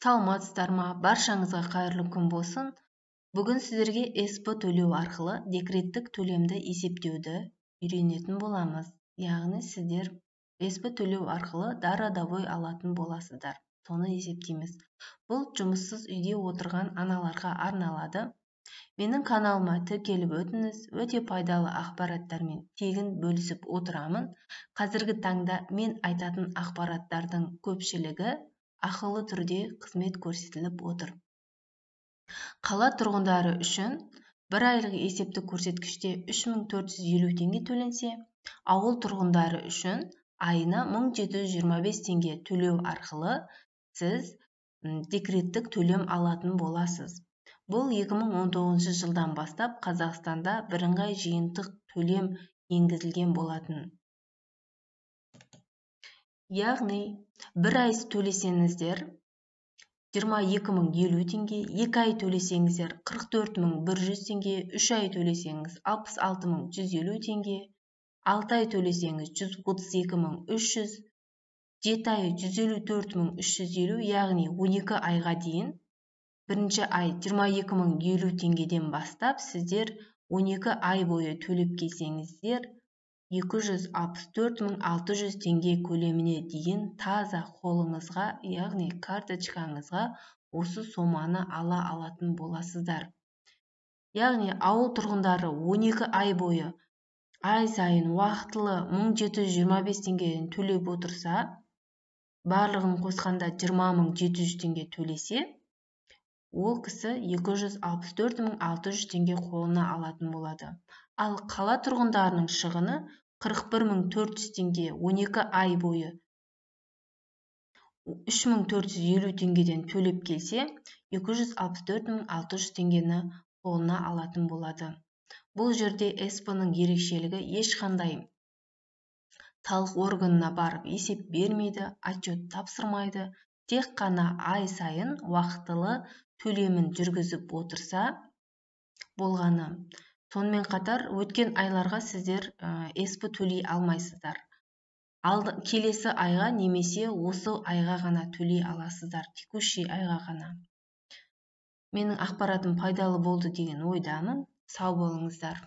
Саламатсыздар ма? Баршаңызға қайырлы күн болсын. Бүгін сіздерге СП төлеу арқылы декреттік төлемді есептеуді үйренетін боламыз. Яғни сіздер СП төлеу арқылы дородовой алатын боласыздар. Соны есептейміз. Бұл жұмыссыз үйде отырған аналарға арналады. Менің каналыма тіркеліп өтіңіз. Өте пайдалы ақпараттармен тегін бөлісіп отырамын. Қазіргі таңда мен айтатын ақпараттардың көпшілігі ақылы түрде қызмет көрсетіліп отыр. Қала тұрғындары үшін бір айлық есептік көрсеткіште 3450 теңге төленсе, ауыл тұрғындары үшін айына 1725 теңге төлеу арқылы сіз декреттік төлем алатын боласыз. Бұл 2019 жылдан бастап Қазақстанда бірыңғай жиынтық төлем енгізілген болатын. Яғни бір ай төлесеңіздер 22 050 теңге, 2 ай төлесеңіздер 44 100 теңге, 3 ай төлесеңіз 66 150 теңге, 6 ай төлесеңіз 132 300, 7 ай 154 350, яғни 12 айға дейін бірінші ай 22 050 теңгеден бастап сіздер 12 ай бойы төлеп келсеңіздер 264 600 теңге көлеміне дейін таза қолыңызға, яғни карточкаңызға осы соманы ала алатын боласыздар. Яғни ауыл тұрғындары 12 ай бойы ай сайын уақытылы 1725 теңгеден төлеп отырса, барлығын қосқанда 20 700 теңге төлесе, ол кісі 264 600 теңге қолына алатын болады. Ал қала тұрғындарының шығыны 41 400 теңге 12 ай бойы 3450 теңгеден төлеп келсе, 264 600 теңгені қолына алатын болады. Бұл жерде СП-ның ерекшелігі ешқандай салық органына барып есеп бермейді, отчет тапсырмайды, тек қана ай сайын уақытылы төлемін жүргізіп отырса болғаны. Сонымен қатар өткен айларға сіздер СП төлей алмайсыздар. Келесі айға немесе осы айға ғана төлей аласыздар, текущий айға ғана. Менің ақпаратым пайдалы болды деген ойдамын. Сау болыңыздар.